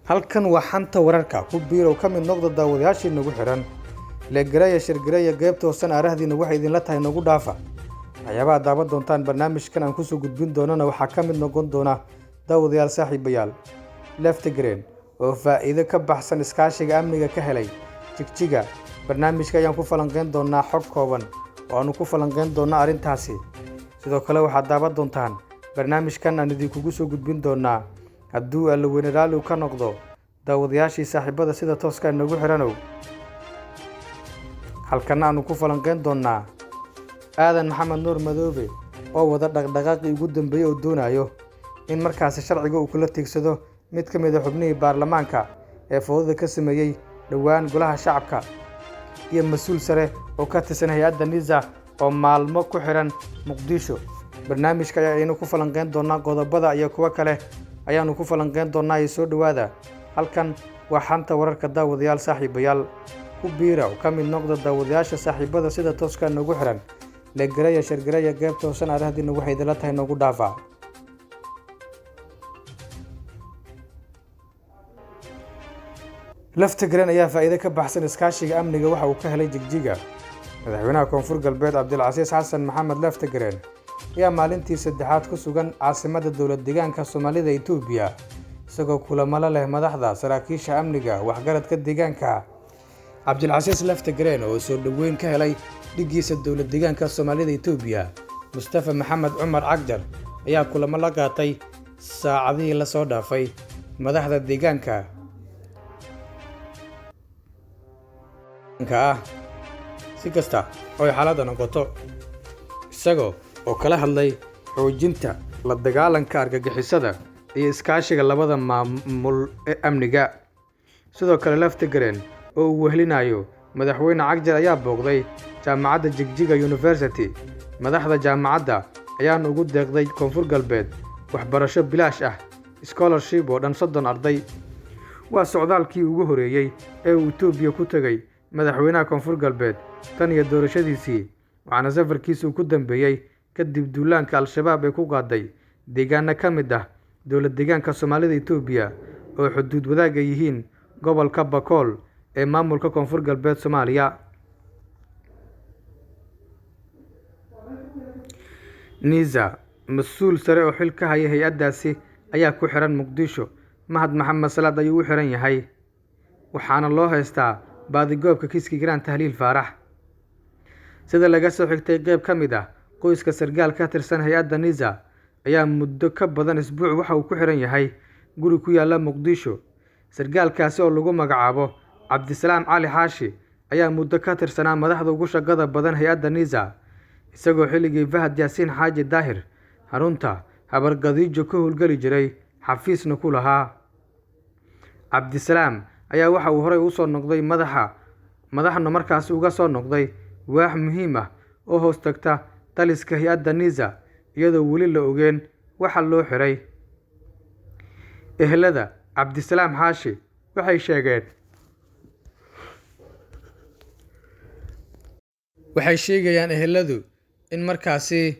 Halkan waa Xanta Wararka. Ku biirow ka mid noqda daawadayaashii nagu xiran. Leegareeya, shirgareeya, qeybta hoosan aarahdiina waxay idinla tahay nagu dhaafa. Waxyaabaha daawan doontaan barnaamijkan aan kusoo gudbin doonana waxaa ka mid noqon doona, daawadayaal saaxiibayaal, Laftagreen oo faa'iido ka baxsan iskaashiga amniga ka helay Jigjiga. Barnaamijka ayaan ku falanqeyn doonaa xog kooban oo aanu ku falanqeyn doonaa arrintaasi. Sidoo kale waxaad daawan doontaan barnaamijkan aan idinkugu soo gudbin doonaa, hadduu Alla weyne raalli ka noqdo, daawadayaashii saaxiibada sida tooska nagu xiranow. Halkana aanu ku falanqeyn doonaa Aadan Maxamed Nuur Madoobe oo wada dhaqdhaqaaqii ugu dambeeyey oo doonayo in markaasi sharciga uu kula tiigsado mid ka mid ah xubnihii baarlamaanka ee foodada ka sameeyey dhowaan golaha shacabka, iyo mas-uul sare oo ka tirsan hay-adda NISA oo maalmo ku xiran Muqdisho. Barnaamijka ayaanu ku falanqeyn doonaa, qodobada iyo kuwo kale ayaanu ku falanqeyn doonaa iyo soo dhowaada. Halkan waa Xanta Wararka, daawadayaal saaxiibayaal. Ku biira oo ka mid noqda daawadayaasha saaxiibada sida tooska nagu xiran. Leegareeya, shargareeya, qeybta hoosan aarahdiina waxay idinla tahay nagu dhaafa. Laftagreen ayaa faa'iido ka baxsan iskaashiga amniga waxa uu ka helay Jigjiga. Madaxweynaha Koonfur Galbeed Cabdilcasiis Xasan Maxamed Laftagreen ayaa maalintii saddexaad ku sugan caasimadda dowlad deegaanka Soomaalida Itoobiya, isagoo kulamo la leh madaxda, saraakiisha amniga, waxgaradka deegaanka. Cabdilcasiis Laftagreen oo soo dhoweyn ka helay dhiggiisa dowlad deegaanka Soomaalida Itoobiya Mustafa Maxamed Cumar Cagjar ayaa kulamo la qaatay saacadihii la soo dhaafay madaxda deegaanka ah. Si kasta oo ay xaaladda noqoto, isagoo oo kala hadlay xoojinta la dagaalanka argagixisada iyo iskaashiga labada maamul ee amniga. Sidoo kale Laftagreen oo uu wehelinayo madaxweyne Cagjar ayaa booqday jaamacadda Jigjiga University. Madaxda jaamacadda ayaana ugu deeqday Koonfur Galbeed waxbarasho bilaash ah, scholarship oo dhan 30 arday. Waa socdaalkii ugu horeeyey ee uu Itoobiya ku tegay madaxweynaha Koonfur Galbeed tan iyo doorashadiisii, waxaana safarkiisa uu ku dambeeyey kadib duulaanka Al-Shabaab ee ku qaaday deegaano ka mid ah dowlad deegaanka Soomaalida Itoobiya oo xuduud wadaag ay yihiin gobolka Bakool ee maamulka Koonfur Galbeed Soomaaliya. NISA, mas-uul sare oo xil ka haya hay-addaasi ayaa ku xiran Muqdisho. Mahad Maxamed Salaad ayuu u xiran yahay, waxaana loo haystaa baadigoobka kiiska Ikraan Tahliil Faarax. Sida laga soo xigtay qayb ka mid ah qoyska sargaal ka tirsan hay-adda NISA ayaa muddo ka badan isbuuc waxa uu ku xiran yahay guri ku yaalla Muqdisho. Sargaalkaasi oo lagu magacaabo Cabdisalaam Cali Xaashi ayaa muddo ka tirsanaa madaxda ugu shaqada badan hay-adda NISA, isagoo xilligii Fahad Yaasiin Xaaji Daahir xarunta Habargadiijo ka howlgeli jiray, xafiisna ku lahaa. Cabdisalaam ayaa waxa uu horey u soo noqday madaxna markaasi uga soo noqday waax muhiim ah oo hoos tagta taliska hay-adda NISA, iyadoo weli la ogeen waxa loo xiray. Ehelada Cabdisalaam Xaashi waxay sheegayaan eheladu in markaasi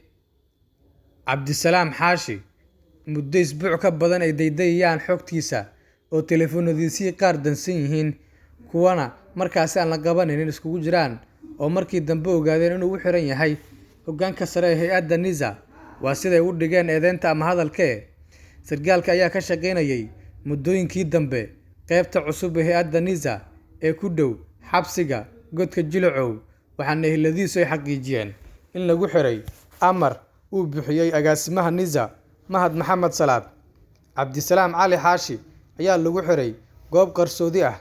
Cabdisalaam Xaashi muddo isbuuc ka badan ay daydayayaan xogtiisa oo telefoonadiisii qaar dansan yihiin, kuwana markaasi aan la qabanaynin iskugu jiraan, oo markii dambe ogaadeen inuu u xiran yahay hoggaanka sare ee hay-adda NISA. Waa siday u dhigeen eedeynta ama hadalkee. Sargaalka ayaa ka shaqaynayay muddooyinkii dambe qaybta cusub ee hay-adda NISA ee ku dhow xabsiga Godka Jilacow, waxaana eheladiisu ay xaqiijiyeen in lagu xiray amar uu bixiyey agaasimaha NISA Mahad Maxamed Salaad. Cabdisalaam Cali Xaashi ayaa lagu xiray goob qarsoodi ah.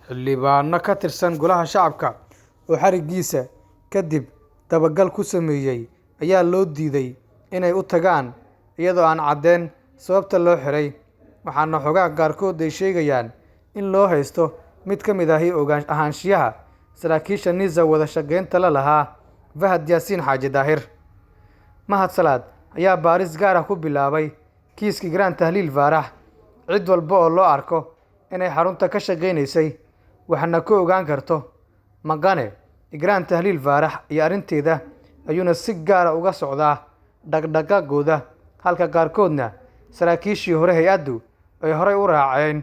Xildhibaano ka tirsan golaha shacabka oo xarigiisa kadib dabagal ku sameeyey ayaa loo diiday inay u tagaan iyadoo aan caddeyn sababta loo xiray, waxaana xogaha qaarkood ay sheegayaan in loo haysto mid ka mid ahi ahaanshiyaha saraakiisha NISA wada shaqeynta la lahaa Fahad Yaasiin Xaaji Daahir. Mahad Salaad ayaa baaris gaar ah ku bilaabay kiiska Ikraan Tahliil Faarax. Cid walba oo loo arko inay xarunta ka shaqeynaysay waxna ka ogaan karto maqane Ikraan Tahliil Faarax iyo arrinteeda ayuuna si gaar ah uga socdaa dhaqdhaqaaqooda, halka qaarkoodna saraakiishii hore hay-addu ay horey u raaceen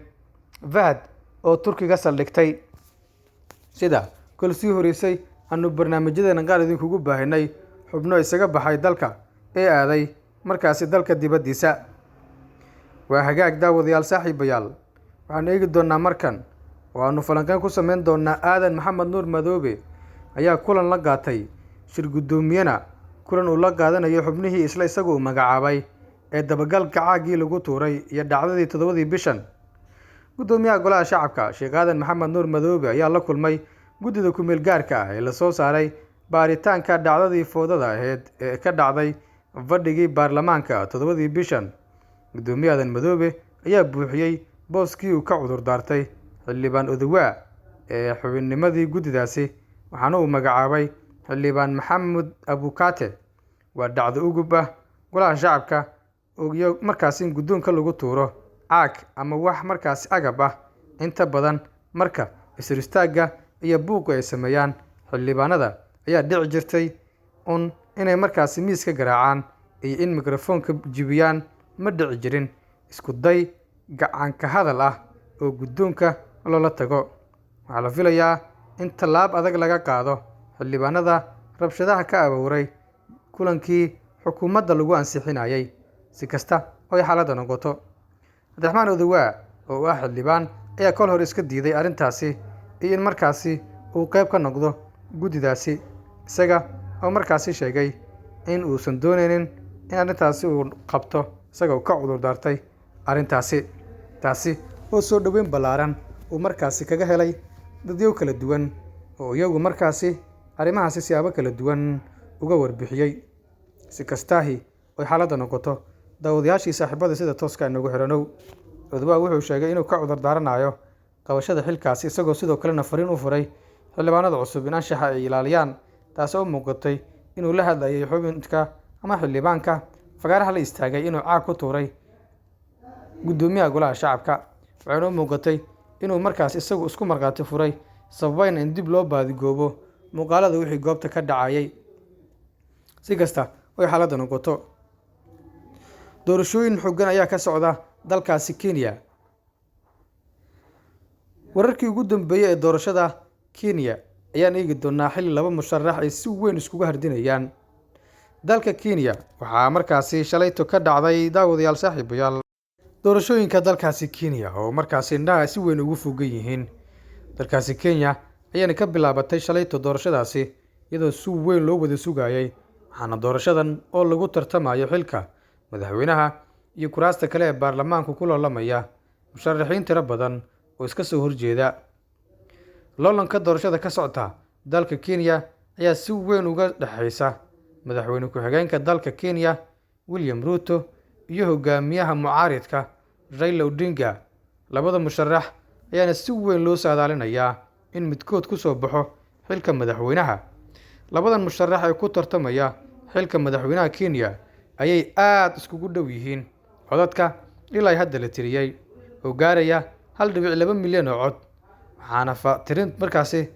Fahad oo Turkiga saldhigtay. Sida kol sii horeysay aanu barnaamijyadeena qaar idinkugu baahinay xubno isaga baxay dalka ee aaday markaasi dalka dibaddiisa. Waa hagaag daawadayaal saaxiibayaal, waxaan eegi doonaa markan oo aanu falanqeyn ku sameyn doonaa Aadan Maxamed Nuur Madoobe ayaa kulan la qaatay shir guddoomiyena kulan uu la qaadanayo xubnihii isla isagu uu magacaabay ee dabagalka caagii lagu tuuray iyo dhacdadii 7dii bishan. Guddoomiyaha Golaha Shacabka Sheekh Aadan Maxamed Nuur Madoobe ayaa la kulmay guddida ku-meel gaarka ah ee lasoo saaray baaritaanka dhacdadii foodada ahayd ee ka dhacday fadhigii baarlamaanka 7dii bishan. Guddoomiye Aadan Madoobe ayaa buuxiyey booskii uu ka cudur daartay xildhibaan Odowaa ee xubinnimadii guddidaasi, waxaana uu magacaabay xildhibaan Maxamed Abukaate. Waa dhacdo ugub ah Golaha Shacabka iyo markaasi in guddoonka lagu tuuro caag ama wax markaasi agab ah. Inta badan marka isir istaagga iyo buuqa ay sameeyaan xildhibaanada ayaa dhici jirtay un inay markaasi miiska garaacaan iyo in mikrofoonka jibiyaan. Ma dhici jirin isku day gacan ka hadal ah oo guddoonka loola tago. Waxaa la filayaa in tallaab adag laga qaado xildhibaanada rabshadaha ka abuuray kulankii xukuumadda lagu ansixinayay. Si kasta oo ay xaaladda noqoto, Cabdiraxmaan Odowaa oo ah xildhibaan ayaa kol hore iska diiday arrintaasi iyo in markaasi uu qayb ka noqdo guddidaasi, isaga oo markaasi sheegay in uusan dooneynin in arrintaasi uu qabto, isaga oo ka cudur daartay arrintaasi. Taasi oo soo dhoweyn ballaaran uu markaasi kaga helay dadyo kala duwan oo iyagu markaasi arrimahaasi siyaabo kala duwan uga warbixiyey. Si kastaahi oy xaaladda noqoto, daawadayaashii saaxiibada sida tooska inagu xiranow, Odowaa wuxuu sheegay inuu ka cudur daaranayo qabashada xilkaasi, isagoo sidoo kalena fariin u furay xildhibaanada cusub in anshaxa ay ilaaliyaan, taasi oo muuqatay inuu la hadlayay xubinka ama xildhibaanka fagaaraha la istaagay inuu caag ku tuuray guddoomiyaha Golaha Shacabka. Waxayna u muuqatay inuu markaas isagu isku markhaati furay, sababayna in dib loo baadigoobo muuqaalada wixii goobta ka dhacayay. Si kasta oy xaaladda noqoto, doorashooyin xooggan ayaa ka socda dalkaasi Kenya. Wararkii ugu dambeeyey ee doorashada Kenya ayaan eegi doonaa xilli laba musharax ay si weyn iskugu hardinayaan dalka Kenya. Waxaa markaasi shalayto ka dhacday daawadayaal saaxiibayaal doorashooyinka dalkaasi Kenya oo markaasi indhaha si weyn ugu fogan yihiin. Dalkaasi Kenya ayaana ka bilaabatay shalayto doorashadaasi iyadoo si weyn loo wada sugayay, waxaana doorashadan oo lagu tartamayo xilka madaxweynaha iyo kuraasta kale ee baarlamaanku ku loolamaya musharaxiin tiro badan oo iska soo horjeeda. Loolanka doorashada ka socota dalka Kenya ayaa si weyn uga dhexeysa madaxweyne ku-xigeenka dalka Kenya William Ruto iyo hogaamiyaha mucaaridka Raila Odinga. Labada musharax ayaana si weyn loo saadaalinayaa in midkood ku soo baxo xilka madaxweynaha. Labadan musharax ee ku tartamaya xilka madaxweynaha Kenya ayay aad iskugu dhow yihiin codadka ilaa hadda la tiriyey oo gaaraya 1.2 milyan oo cod, waxaana tirin markaasi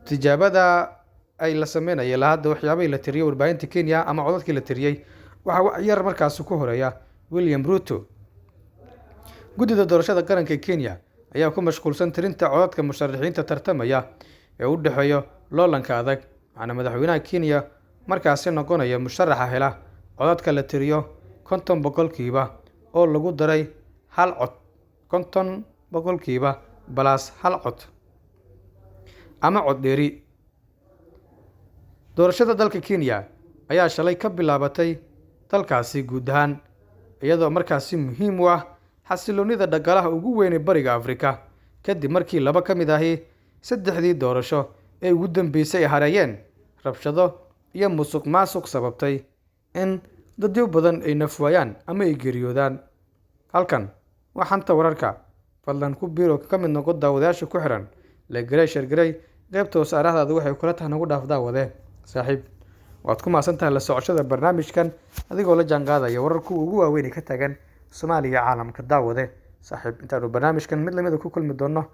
tijaabada ay la sameynaya ilaa hadda waxyaabihii la tiriyey warbaahinta Kenya ama codadkii la tiriyey waxaa wax yar markaasi ku horeeya William Ruto. Guddida doorashada qaranka ee Kenya ayaa ku mashquulsan tirinta codadka musharaxiinta tartamaya ee u dhexeeya loolanka adag, waxaana madaxweynaha Kenya markaasi noqonaya musharaxa hela codadka la tiriyo 50% oo lagu daray hal cod, 50% balaas hal cod ama cod dheeri. Doorashada dalka Kenya ayaa shalay ka bilaabatay dalkaasi guud ahaan, iyadoo markaasi muhiim u ah xasiloonida dhaqaalaha ugu weyn ee Bariga Afrika, kadib markii laba ka mid ahi saddexdii doorasho ee ugu dambeysay ay hareeyeen rabshado iyo musuq maasuq sababtay in dadyo badan ay nafwaayaan ama ay geeriyoodaan. Halkan waa xanta wararka, fadlan ku biiro ka mid noqo daawadayaasha ku xiran, legarey, shargarey, qaybta hoose araahdaada waxay kula tahay nagu dhaaf daawade saaxiib. Waad ku mahadsan tahay la socoshada barnaamijkan adigoo la jaanqaadaya wararka ugu waaweyn ee ka taagan Soomaaliya iyo caalamka. Daawade saaxiib, intaanu barnaamijkan mid lamid ah ku kulmi doono,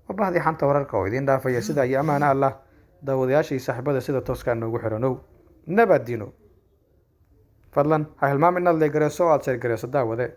waa bahdii xanta wararka oo idiin dhaafaya sida iyo amaana Allah. Daawadayaasha iyo saaxiibada sida tooska noogu xiranow, nabadino. Fadlan ha hilmaamin inaad leegareyso oo aad sheergareyso daawade.